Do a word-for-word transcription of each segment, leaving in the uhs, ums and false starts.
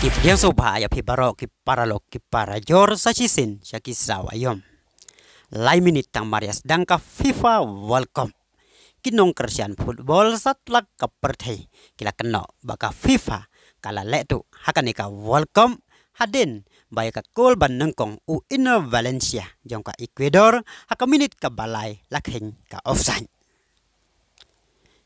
Ki pdiang sngewbha ïa phi baroh ki paralok ki parajor sa shisien sha ki saw aïom. Lai minit tang mar ïa sdang ka FIFA World Cup, ki nongkyrshan football satlak ka pyrthei ki la kynnoh ba ka FIFA ka la leh tuh ha kane ka World Cup hadien ba ïa ka kol ba nyngkong u Enner Valencia jong ka Ecuador ha ka minit kaba lai la kheiñ ka offside.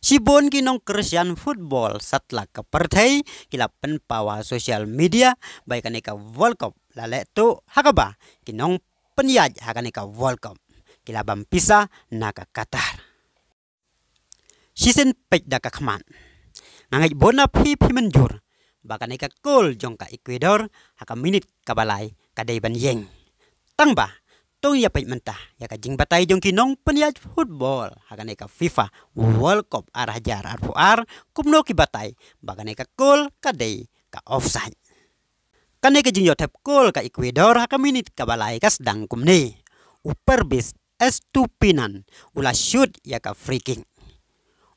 Shibun ki nongkyrshan football satlak ka pyrthei ki la pynpaw ha social media ba ïa kane ka World Cup la leh tuh ha kaba ki nongpynïaid ha kane ka World Cup ki la bam pisa na ka Qatar. Shisien peit da ka khmat. Nga ngeit bun na phi phi mynjur ba kane ka kol jong ka Ecuador ha ka minit kaba lai ka dei ban ïeng. Tang ba to ngin ïa peit mynta ïa ka jingbatai jong ki nongpynïaid football ha kane ka FIFA World Cup ar hajar arphew ar, kumno ki batai ba kane ka kol ka dei ka offside. Kane ka jingïoh thep kol ka Ecuador ha ka minit kaba lai ka sdang kumne: u Pervis Estupinan u la shoot ïa ka free kick.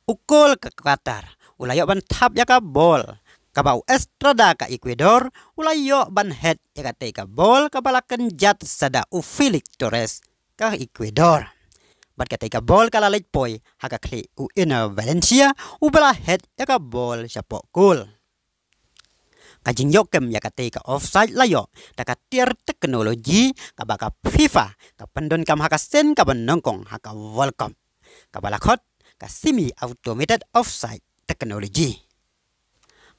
U kol ka Qatar u la ïoh ban thap ïa ka bol, kaba u Estrada ka Ecuador u la ïoh ban head ïa katei ka bol kaba la kynjat sa da u Felix Torres ka Ecuador. Bad katei ka bol ka la leit poi ha ka khlieh u Enner Valencia uba la head ïa ka bol shapoh kol. Ka jingïoh kem ïa katei ka offside la ïoh da ka tiar teknoloji kaba ka FIFA ka pyndonkam ha ka sien kaba nyngkong ha ka World Cup, kaba la khot ka semi automated offside technology.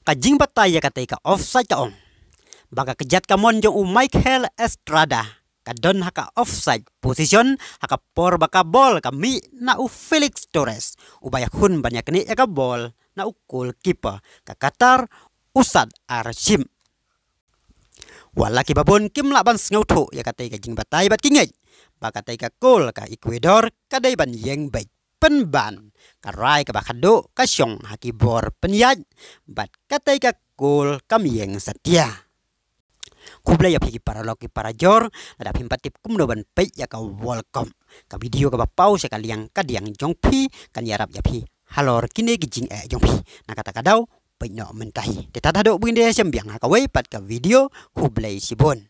Ka jingbatai ïa katei ka offside ka ong ba ka kjat kamon jong u Mikel Estrada ka don ha ka offside position ha ka por ba ka bol ka mih na u Felix Torres uba ïakhun ban ïaknieh ïa ka bol na u goalkeeper ka Qatar, u Saad Rashica. Wat la kiba bun kim lah ban sngewthuh ïa katei ka jingbatai bad ki ngeit ba katei ka kol ka Ecuador ka dei ban ïeng beit, pynban ka rai kaba khadduh ka shong ha ki bor pynïaid bad katei ka kol kam ïeng satia. Khublei ïa phi ki paralok ki parajor, lada phim pat tip kumno ban peit ïa ka World Cup, ka video kaba paw sha ka liang ka diang jong phi kan ïarap ïa phi halor kine ki jingeh jong phi. Na kata ka daw, peit noh mynta hi. Te tad haduh ba ngin ïashem biang ha kawei pat ka video, khublei shibun.